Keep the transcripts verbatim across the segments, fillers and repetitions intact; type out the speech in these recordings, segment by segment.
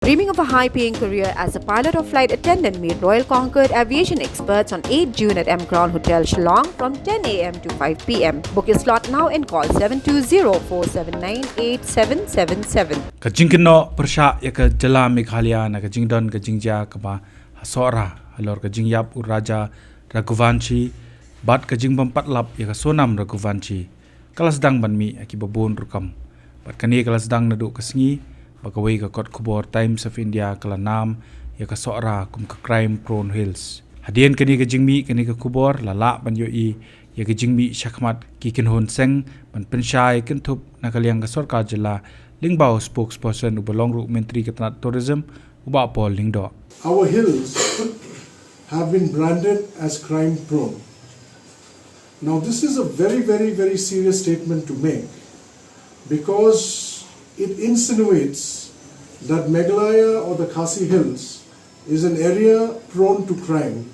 Dreaming of a high paying career as a pilot or flight attendant? Meet Royal Concord aviation experts on eighth June at M Crown Hotel, Shillong from ten a m to five p m. Book your slot now and call seven two zero four seven nine eight seven seven seven. Ka jingkynnoh pyrshah ïa ka jylla Meghalaya na ka jingdon ka jingjia kaba ha Sohra halor ka jingïap u Raja Raghuvanshi bad ka jingbym pat lap ïa ka Sonam Raghuvanshi ka la sdang ban mih ha kiba bun rukom. Bad kane ka la sdang naduh ka sngi ba kawei ka kot khubor Times of India ka la nam ïa ka Sohra kum ka crime prone hills. Hadien kane ka jingmih, kane ka khubor la lah ban ïohi ïa ka jingmih shakhmat ki kynhun seng ban pynshai kynthup na ka liang ka sorkar jylla, lyngba u spokesperson uba long ruh Myntri ka tnat Tourism, u Bah Paul Lyngdoh. Our hills have been branded as crime prone. Now, this is a very, very, very serious statement to make, because it insinuates that Meghalaya or the Khasi Hills is an area prone to crime,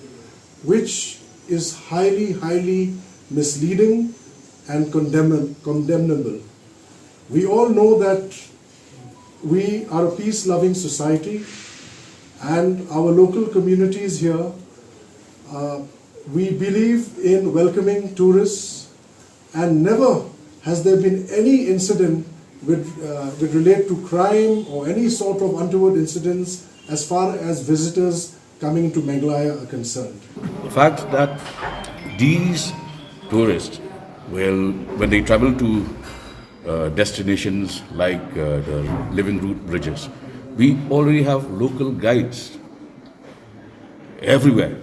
which is highly, highly misleading and condemn- condemnable. We all know that we are a peace loving society, and our local communities here, uh, we believe in welcoming tourists, and never has there been any incident with, uh, with relate to crime or any sort of untoward incidents as far as visitors coming to Meghalaya are concerned. The fact that these tourists, well, when they travel to uh, destinations like uh, the Living Root bridges, we already have local guides everywhere.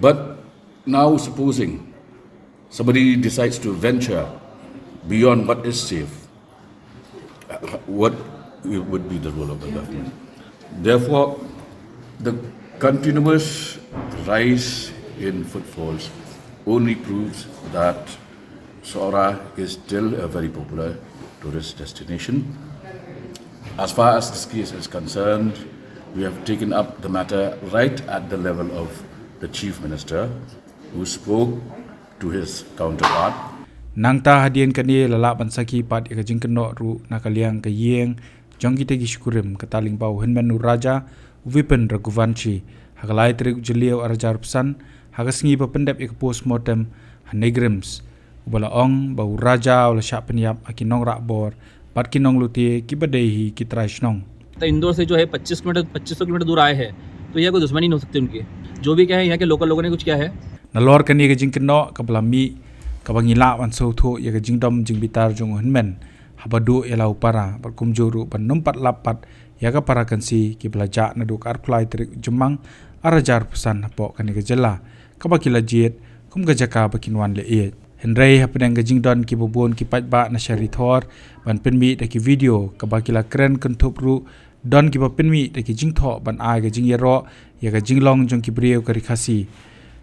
But now, supposing somebody decides to venture beyond what is safe, uh, what would be the role of the government? Therefore, the continuous rise in footfalls only proves that Sohra is still a very popular tourist destination. As far as this case is concerned, we have taken up the matter right at the level of the Chief Minister, who spoke to his counterpart. Nangta hadien kane la lah ban sakhi pat ïa ka jingkynnoh ruh na ka liang ka ïing jong kita ki shikurim, kata lyngba u hynmen u Raja, u Vipin Raghuvanshi, ha ka lai tarik u Jylliew arhajar arphew san, ha ka sngi ba pyndep ïa ka postmortem ha NEIGRIHMS, uba la ong ba u Raja u la shah pynïap ha ki nongrah bor bad ki nonglute kiba dei hi ki trai shnong. तो इंदौर से जो है पच्चीस किलोमीटर, पच्चीस सौ किलोमीटर दूर आए हैं, तो यह कोई दुश्मनी नहीं हो सकती उनकी। जो भी कहें, यहाँ के लोकल लोगों ने कुछ किया है? Nalor kane ka jingkynnoh kaba la mih, kaba ngi lah ban sngewthuh ïa ka jingdom jingbitar jong u hynmen haba duh ïa la u para, bad kumjuh ruh ban nym pat lap pat ïa ka para kynsi kiba la jah naduh ka arphew lai tarik u Jymmang arhajar arphew san hapoh kane ka jylla, kaba ki la jied kum ka jaka ba kin wan leh ïeit. Hynrei hapdeng ka jingdon kiba bun ki paidbah na sha Ri Thor ban pynmih da ki video, kaba ki la kren kynthup ruh don kiba pynmih da ki jingthoh ban ai ka jingïaroh ïa ka jinglong jong ki briew ka Ri Khasi.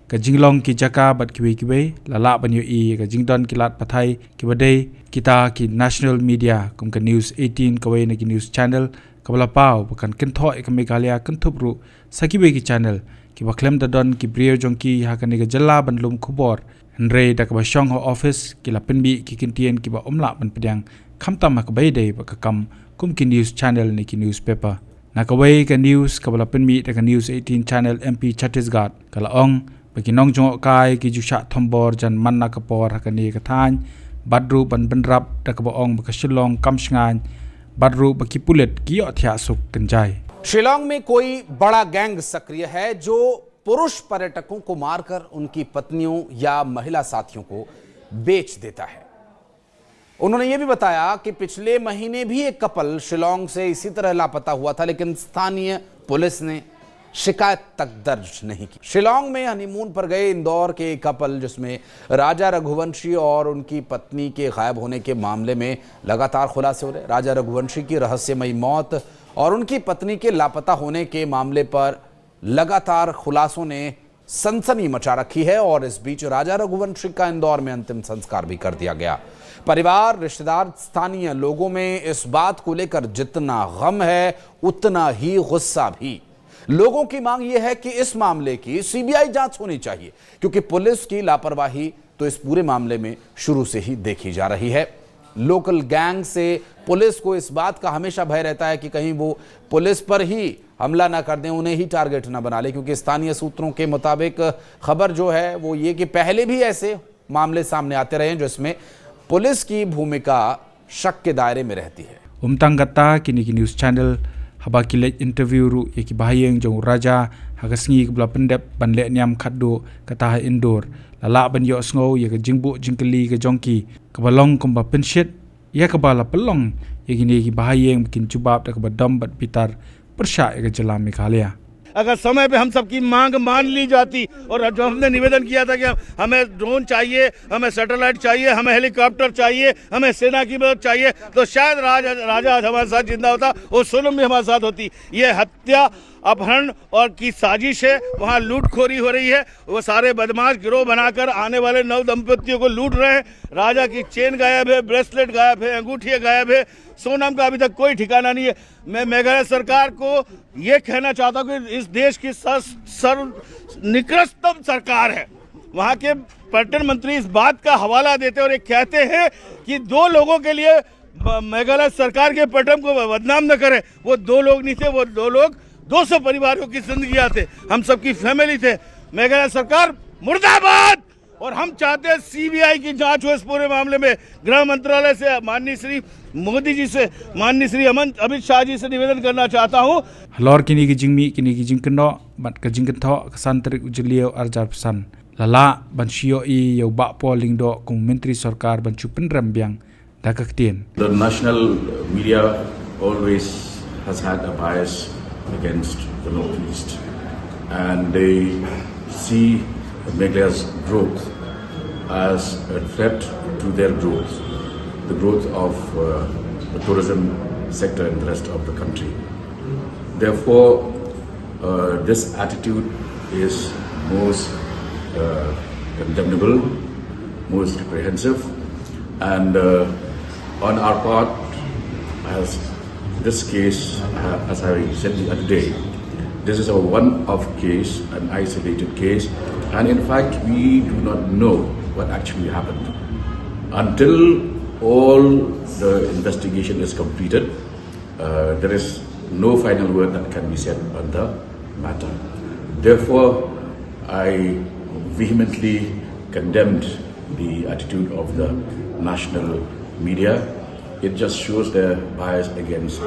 Ka jinglong ki jaka bad kiwei kiwei, la lah ban ïohi ïa ka jingdon ki lad pathai kiba dei kita ki national media kum ka News eighteen, kawei na ki news channel kaba la paw ba kan kynthoh ïa ka Meghalaya, kynthup ruh sa kiwei ki channel kiba khlem da don ki briew jong ki ha kane ka jylla ban lum khubor. Hynrei da kaba shong ha office, ki la pynmih ki kyntien kiba ym lah ban pdiang, khamtam ha kaba ïadei bad ka kam kum ki news channel ne ki newspaper. Na kawei ka news kaba la pynmih da ka News eighteen channel, M P Chhattisgarh ka la ong ba ki nongjngohkai ki ju shah thombor jan man la ka por ha kane ka thaiñ, bad ruh ban bynrap da kaba ong ba ka Shillong kam shngaiñ, bad ruh ba ki pulit ki ïohthiah suk kynjai. शिलोंग में कोई बड़ा गैंग सक्रिय है जो पुरुष पर्यटकों को मारकर उनकी पत्नियों या महिला साथियों को बेच देता है। उन्होंने ये भी बताया कि पिछले महीने भी एक कपल शिलोंग से इसी तरह लापता हुआ था, लेकिन स्थानीय पुलिस ने शिकायत तक दर्ज नहीं की। शिलोंग में हनीमून पर गए इंदौर के एक कपल, जिसमें राजा रघुवंशी और उनकी पत्नी के गायब होने के मामले में लगातार खुलासे हो रहे। राजा रघुवंशी की रहस्यमयी मौत और उनकी पत्नी के लापता होने के मामले पर लगातार खुलासों ने सनसनी मचा रखी है और इस बीच राजा रघुवंशी का इंदौर में अंतिम संस्कार भी कर दिया गया। परिवार, रिश्तेदार, स्थानीय लोगों में इस बात को लेकर जितना गम है, उतना ही गुस्सा भी। लोगों की मांग यह है कि इस मामले की सीबीआई जांच होनी चाहिए, क्योंकि पुलिस की लापरवाही तो इस पूरे मामले में शुरू से ही देखी जा रही है। लोकल गैंग से पुलिस को इस बात का हमेशा भय रहता है कि कहीं वो पुलिस पर ही हमला ना कर दें, उन्हें ही टारगेट ना बना ले, क्योंकि स्थानीय सूत्रों के मुताबिक खबर जो है वो ये कि पहले भी ऐसे मामले सामने आते रहे हैं जिसमें पुलिस की भूमिका शक के दायरे में रहती है। Ym tang katta, kine ki news channel haba ki leit interview ruh ïa ki bahaïing jong u Raja ha ka sngi kaba la pyndep ban leh niam khatduh kata ha Indore, la lah ban ïohsngew ïa ka jingbuh jingkylli ka jong ki kaba long kumba pynshit ïa kaba la pynlong ïa kine ki bahaïing ba kin jubab da kaba dom bad bitar pyrshah ïa ka jylla Meghalaya. अगर समय पे हम सबकी मांग मान ली जाती और जो हमने निवेदन किया था कि हम, हमें ड्रोन चाहिए, हमें सैटेलाइट चाहिए, हमें हेलीकॉप्टर चाहिए, हमें सेना की मदद चाहिए, तो शायद राज, राजा आज हमारे साथ जिंदा होता, वो सोनम भी हमारे साथ होती। ये हत्या, अपहरण और की साजिश है। वहाँ लूटखोरी हो रही है। वो सारे बदमाश गिरोह बनाकर आने वाले नव दंपतियों को लूट रहे हैं। राजा की चेन गायब है, ब्रेसलेट गायब है, अंगूठियाँ गायब है, सोनम का अभी तक कोई ठिकाना नहीं है। मैं मेघालय सरकार को ये कहना चाहता हूँ कि इस देश की सर, सर्व निकृष्टतम सरकार है। वहाँ के पर्यटन मंत्री इस बात का हवाला देते हैं और ये कहते हैं कि दो लोगों के लिए ब-, मेघालय सरकार के पर्यटन को बदनाम न करें। वो दो लोग नहीं थे, वो दो लोग दो सौ परिवारों की जिंदगी थे, हम सबकी फैमिली थे। मेघालय सरकार मुर्दाबाद। और हम चाहते हैं सीबीआई की जांच हो इस पूरे मामले में। गृह मंत्रालय से माननीय श्री मोदी जी से, माननीय श्री अमन, अमित शाह जी से निवेदन करना चाहता हूँ। Halor kine ki jingmih, kine ki jingkynnoh bad ka jingkynthoh, ka san tarik u Jylliew arhajar arphew san, la lah ban shu ïohi ïa u Bah Paul Lyngdoh kum u Myntri Sorkar ban shu pynrem biang da ka ktien. The national media always has had a bias against the Northeast, and they see Meghalaya's growth as a threat to their growth, the growth of uh, the tourism sector in the rest of the country. Therefore, uh, this attitude is most uh, condemnable, most reprehensive, and uh, on our part, as this case, uh, as I said the other day, this is a one-off case, an isolated case, and in fact, we do not know what actually happened until all the investigation is completed. Uh, there is no final word that can be said on the matter. Therefore, I vehemently condemned the attitude of the national media. It just shows their bias against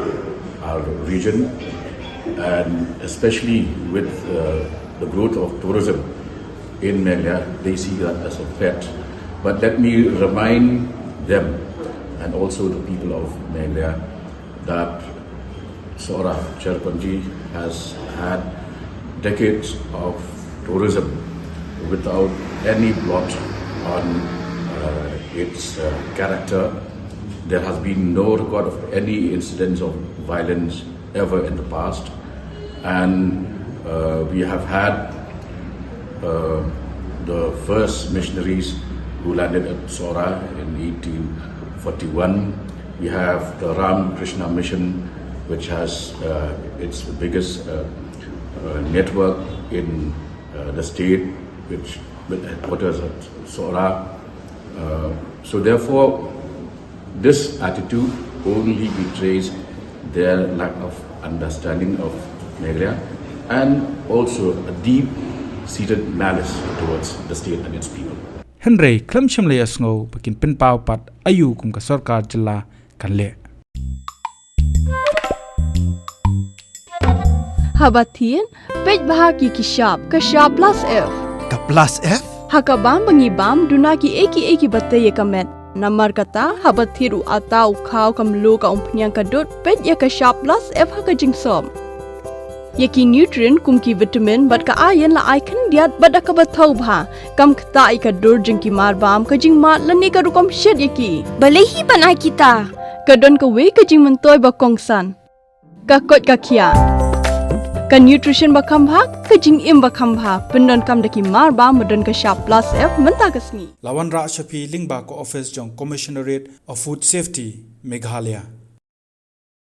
our region, and especially with uh, the growth of tourism in Meghalaya, they see that as a threat. But let me remind them and also the people of Meghalaya that Sohra, Cherrapunji, has had decades of tourism without any blot on uh, its uh, character. There has been no record of any incidents of violence ever in the past. And uh, we have had uh, the first missionaries who landed at Sohra in eighteen forty-one. We have the Ram Krishna Mission, which has uh, its biggest uh, uh, network in uh, the state, which with headquarters at Sohra. Uh, so therefore, this attitude only betrays their lack of understanding of Meghalaya and also a deep-seated malice towards the state and its people. Hynrei khlem shym la ïohsngew ba kin pynpaw pat aïu kum ka sorkar jylla kan leh. Haba thied, peit bha ki ki shap, ka shap plus F. Ka plus F? Ha ka bam ba ngi bam, duna ki ei ki ei kiba tei ïa ka met. Namar kata, haba thied u atta, u khaw, ka mluh, ka umphniang, ka dud, peit ïa ka shap plus F ha ka jingsop. Ïa ki nutrient kum ki vitamin bad ka iron la ai khyndiat bad da kaba thaw bha. Kam ktah ïa ka dur jong ki marbam, ka jingmad lane ka rukom shet ïa ki. Balei hi ban ai kita? Ka don kawei ka jingmyntoi ba kongsan. Ka koit ka khiah. Ka nutrition ba kham bha, ka jingim ba kham bha. Pyndonkam da ki marbam ba don ka shap plus F mynta ka sngi. La wanrah sha phi lyngba ka office jong Commissionerate of Food Safety, Meghalaya.